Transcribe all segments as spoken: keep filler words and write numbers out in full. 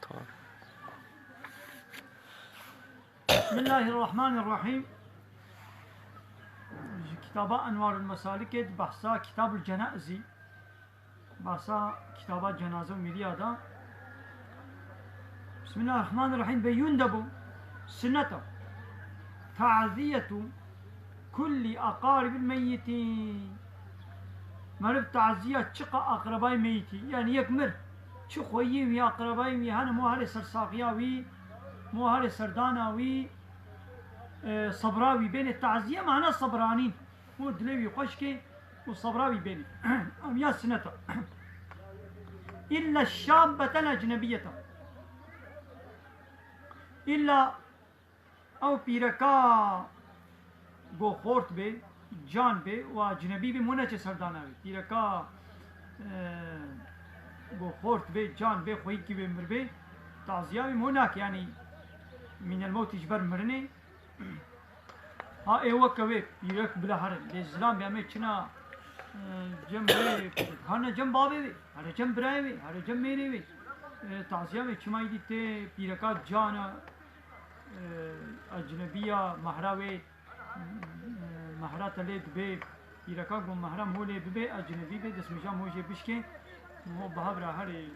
Tamam. Bismillahirrahmanirrahim. Ji kitaba Enwarul Mesalikê di behsa Kitabul Cenaizî, behsa kitaba cenaze û mîriya da. Bismillahirrahmanirrahim. Beyûn de bû. Sunneta. Taziyetu kulli aqaribil meyyitîn. Meriv taziya çiqa aqrebayê meyitî. Yani yek mir. Çi xweyî wî, aqrebayê wî, hene mo herê sersaxiya wî, mo herê serdana wî, e, sebra wî bêne taziye, mana sebranîn. Mo dilê wî xweş ke û sebra wî bêne. Em ya sineta. İlla şabbetel ecnebiyeta. İlla ew pîreka go xort bê, can bê, wa ecnebî bê, mo neçe serdana wê. Pîreka, e, go xort bê, can bê, xweyîkî wê mir bê, taziya wê mo nake, yanî mînel mewtî ji ber mirinê. Ha ê weke wê pîrek bila here. Lê zilam bê, em ê çina, e, cem wê, hane cem bavê wê, here cem birayê wê, here cem mêrê wê. E, taziya wê çima îdî tê pîreka cana, e, ecnebiya mehra wê, e, mehra te lê dibê, pîreka ku mehra mo lê bibê, ecnebî bê, destmêja mo jê bişkê, mo bi hev re herê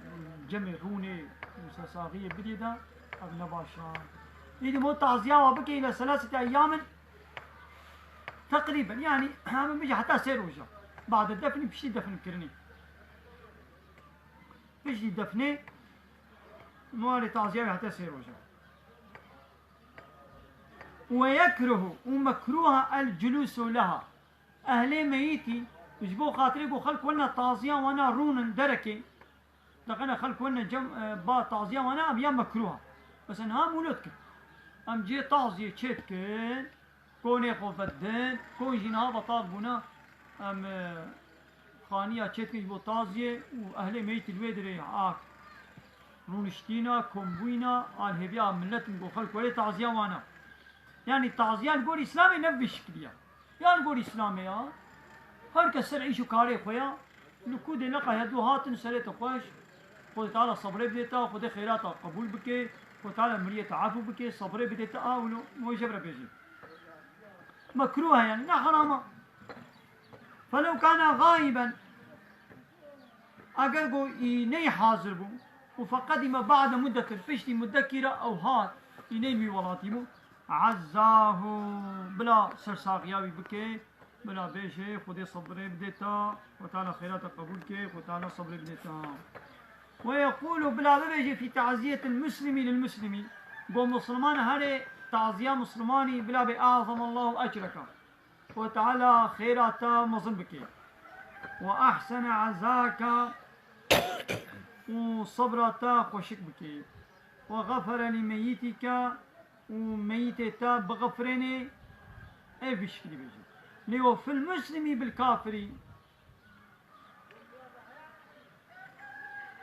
cemê rûnê, wisa saxiyê bidê de, ev ne baş a. Îdî mo taziya wa bikê île selasete eyyamin, teqrîben, yanî, em bêje heta sê roja. Bade defnî, piştî defnkirinê. Piştî defnê, mo herê taziya wê heta sê roja. Ve yekruhu û mekruha el culusu leha. Ehlê meyîtî ji bo xatirê ku xelk wene taziya wana rûnin derekê, deqene xelk wene cem, e, ba taziya wana, em ya mekruha. Mesela niha mûlûd kir. Em cihê taziyê çê dikin, konê xwe vedin, kon jî niha betal bûne. Em, e, xaniya çêdikin ji bo taziyê û ehlê meyîtî li wê dirê a rûniştîna, kombûyîna, a li hêviya milet in ku xelk werê taziya wan e. Yanî taziya li gor Îslamê ne bi vî şiklî ya. Ya li gor Îslamê ya, her kes ser îş û karê xwe ya, li ku dê leqa ya du hatin serê te xweş, Xwedê Teala sebrê bidê te, Xwedê xêrata qebûl bike, Xwedê Teala miriyê te efû bike, sebrê bidê te, a wilo, mo jê re bêjî. Mekruh e yanî, ne heram e. Felew kana gaiben, eger go î ney hazir bû, û feqedîme ba'de muddetin, piştî muddekî re ew hat, î ney wî welatî bû, azzahu, bila sersaxiya wî bike, bila bêje, Xwedê sebrê bidê te, Xwedê Teala xêrata qebûl ke, Xwedê Teala sebrê bidê te. Ve yekulu, bila bibêje, fî taziyetil muslimi lil muslimi, go musulman herê taziya musulmanî bila bê, azamallahu ecreka. Xwe Teala xêra te mezin bike. Ve ahsene azaka, û sebra te xweşik bike. Ve xefere li meyitike, û meyitê te bixefirêne, ev vî şiklî bêje. Lê ve fil muslimi bil kafirî,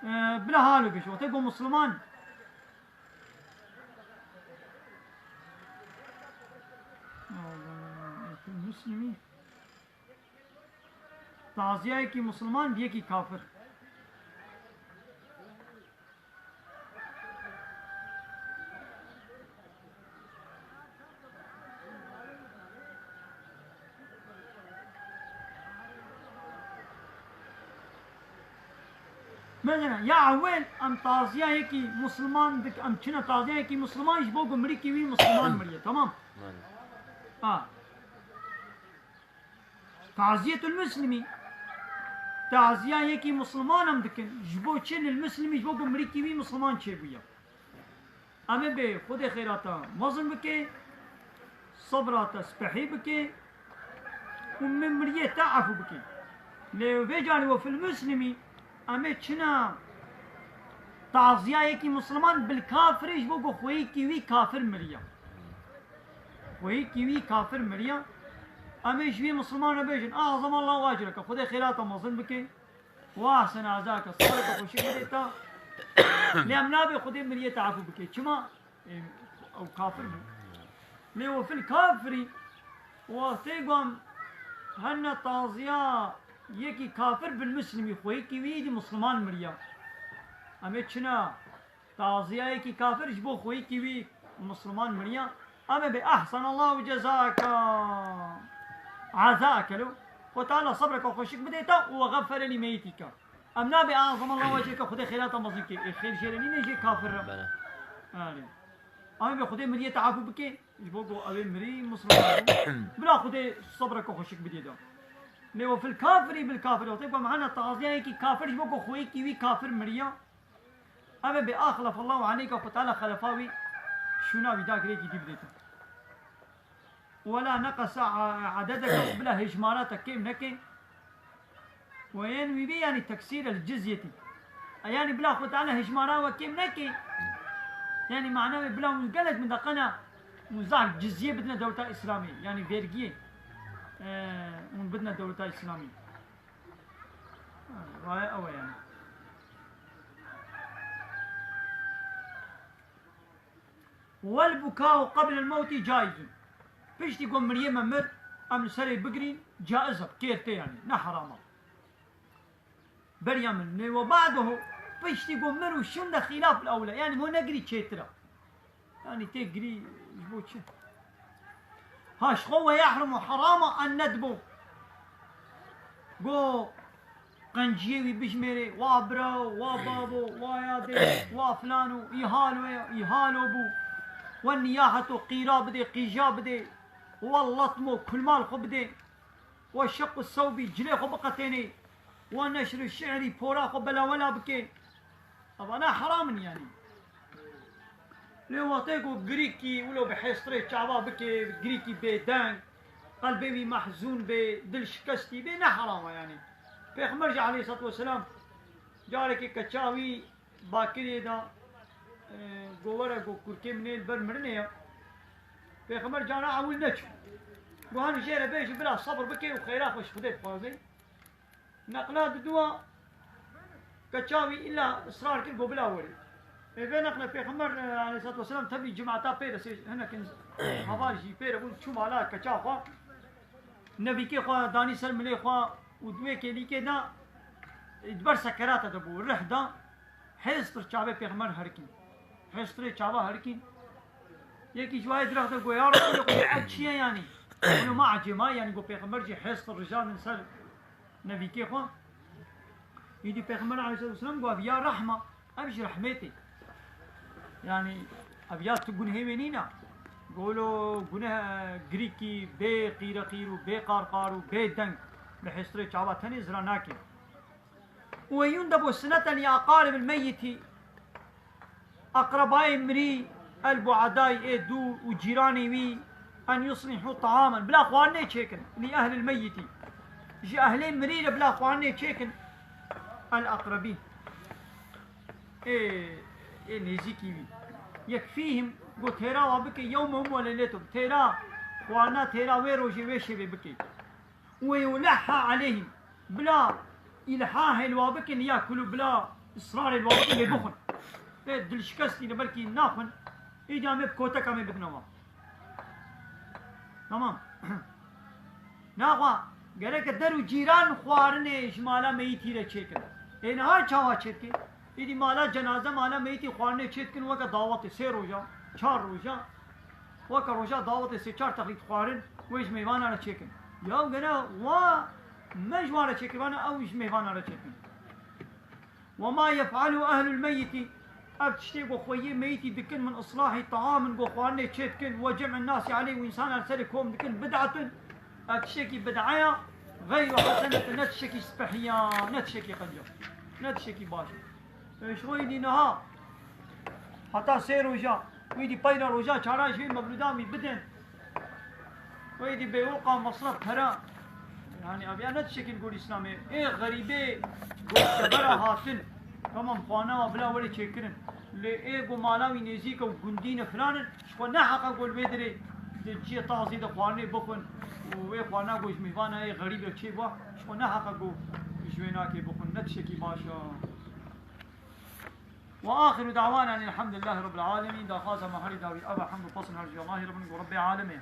e, bila halo bêje. Wextê ku Musliman, taziyayekî Musliman bi yekî kafir. Mesela, ya ewel em taziya yekî Musliman dik-, em çine taziya yekî Musliman ji bo ku mirîkî wî Musliman miriye, tamam? Belê. Ha. Taziyetul Muslimi. Taziya yekî Musliman em dikin. Ji bo çi? Lil Muslimi, ji bo ku mirîkî wî Musliman çêbûye. Em ê bê Xwedê xêra te mezin bike, sebra te spehî bike û min miriyê te efû bike. Lê vê carî we fil Muslimî, em ê çina taziya yekî Musliman bil kafirê ji bo ku xweyîkî wî kafir miriya. Xweyîkî wî kafir miriya. Em ê ji wî Musliman re bêjin, "Azam Allahu ecreke, Xwedê xêra te mezin bike." Wa sena zaka, sara te xweşik bidê te. Lê em nabê Xwedê miriyê te efû bike. Çima? Ê, ew kafir bû. Lê we fil kafirî, wextê ku em hene taziya yekî kafir bil muslimî, xweyîkî wî dî musliman miriya. Em ê çina Taziyayekî kafir ji bo xweyîkî wî misliman miriya. Em ê bê ehsenallahu cezaka. Ezake lo. Xwe Teala sebreke xweşik bidê te û we xeferelî meyîtî ke. Em nabê azemallahu weceke Xwedê xêrata mezin ke. Ê xêr jê re nîne jê kafir re. Bele. Erê. Em ê bê Xwedê miriyê te efû bike. Ji bo ku ew ê mirî misliman bû. Bila Xwedê sebreke xweşik bidê de. Lê we fil kafirî bil kafirî. Wextê ku em hene taziyayekî kafir ji bo ku xweyîkî wî kafir miriya. Ev ê bê axlefallahu aleyke, Xwe Teala xelefa wî şûna wî da girêkî dî bidêtin. Wela neqesa a-, ededeke, bila hêjmara te kêm neke. Weyên wî bê, yanî teksîr el cizyetî. E, yanî bila Xwe Teala hêjmara we kêm neke. Yanî mana wê bila hûn gelek min deqena hûn zaf cizyê bidine dewleta Îslamî. Yanî vergiyê, e, hûn bidine dewleta Îslamî. Raye ew e yani. Wel bukau qebl el mewtî caizun. Piştî ku miriyê me mir, em li serê bigirîn, caiz e, kêr tê yani, ne heram e. Beriya min, lê we ba'dehu, piştî ku mir û şûn de xîlaf el ewle, yani me negirî çêtir e. Yanî tê girî ji bo çi? Ha, ji xwe we yahrimu, herama en nedbu. Go qenciyê wî bijmêrê, wa bira, wa babo, wa yadê, wa filano, îhalo ye, îhalo bû. We niyaheto qîra bidê, qîja bidê. We letmo, kulmal xwe bidê. We şeq û sewbî cilê xwe biqetênê. We neşr û şi'rî pora xwe belawela bike. Evana heram in yanî. Lê wextê ku girîkî wilo bi hêstirê çava bike, girîkî bêdeng, qelbê wî mehzûn bê, dil şikestî bê, ne heram e yanî. Pêxember jî aleyhisselatu vesselam carekê keça wî bakirê da, e, go were go kurkê min ê li ber mirinê ye. Pêxember cara ewil neçû. Go hanî jê re bêjî bila sebir bike û xêra xwe ji Xwedê bixwaze. Neqla diduwa keça wî îlla israr kir, got bila werî. Ê vê neqle Pêxember, e, aleyhisselatu vesselam tevî cemaeta pê re sê hinek in-, heval jî pê re bûn, çû mala keça xwe. Nevîkê xwe danî ser milê xwe û di wê kêlîkê de, e, di ber sekerata de bû, rih da. Hêstir çavê Pêxember herikîn. Hêstirê çava herikîn. Yekî ji wayê direxte got, ya Resulê Xwedê, ev çi ye yanî? Wilo ma ecêma yanî, got Pêxember jî hêstir rijandin ser nevîkê xwe. Îdî Pêxember aleyhisselatu vesselam got, ev ya rehma, ev ji rehmê tê. Yanî ev ya tu gunehê wê nîne. Golo guneh, e, girîkî bê qîreqîr û bê qarqar û bê deng bi hêstirê çava tenê zira nake. ويندب سنة لأقارب الميت، eqrebayê mirî, البعداء ê dûr û cîranê wî, أن يصنعوا طعاما، bila xwarinê çêkin, لأهل الميت، ji ehlê mirî re bila xwarinê çêkin, الأقربين، ê, ê nêzîkî wî. يكفيهم، got têra wa bike, يومهم وليلتهم، têra xwarina têra wê rojê wê şevê bike. ويلح عليهم، bila îlhahê li wa bikin, ya kulu bila israrê li wa bikin, lê bixwin. Lê dilşikestî ne, belkî naxwin, îdî em ê bi koteka me bidine wan. Tamam. Naxwa, gereke der û cîran xwarinê ji mala meyîtî re çêkin. Ê niha çawa çêdike? Îdî mala cenaze, mala meyîtî xwarinê çêdikin weke dawetê sê roja, çar roja. Weke roja dawetê sê çar texlît xwarin wê ji mêvana re çêkin. Ya gere wa me ji wan re çêkiribana, ew ji mêvana re çêkin. وما يفعله أهل الميت، ev tiştê ku xweyê meyîtî dikin, من إصناع طعام، ku xwarinê çêdikin, وجمع الناس عليه، û însanan serê kom dikin, بدعة، ev tiştekî bid'e ya, غير حسنة، ne tiştekî spehî ya, ne tiştekî qenc e, ne tiştekî baş e. Ji xwe êdî niha heta sê roja, wî dî peyra roja çara ji vê mewlûda mî bidin. Wê dî bêwoqa mesref pere. Yani ev ya ne tiştekî li gor Îslamê. Ê xerîbê goştebera hatin. Tamam, xwana wa bila were çêkirin. Lê ê ku mala wî nêzîk e û gundî ne filan in, ji xwe ne heq e ku li wê dirê di ciyê tazî de xwarinê bixwin û wê xwarina ku ji mêvana ê xerîb e çê bû, ji xwe ne heq e ku ji wê nakê bixwin, ne tiştekî baş e. وآخر دعوانا أن الحمد لله رب العالمين. Daxwaza me herî dawî ev e, hemd û pesn her ji Allahê re bin ku Rebbê alemê.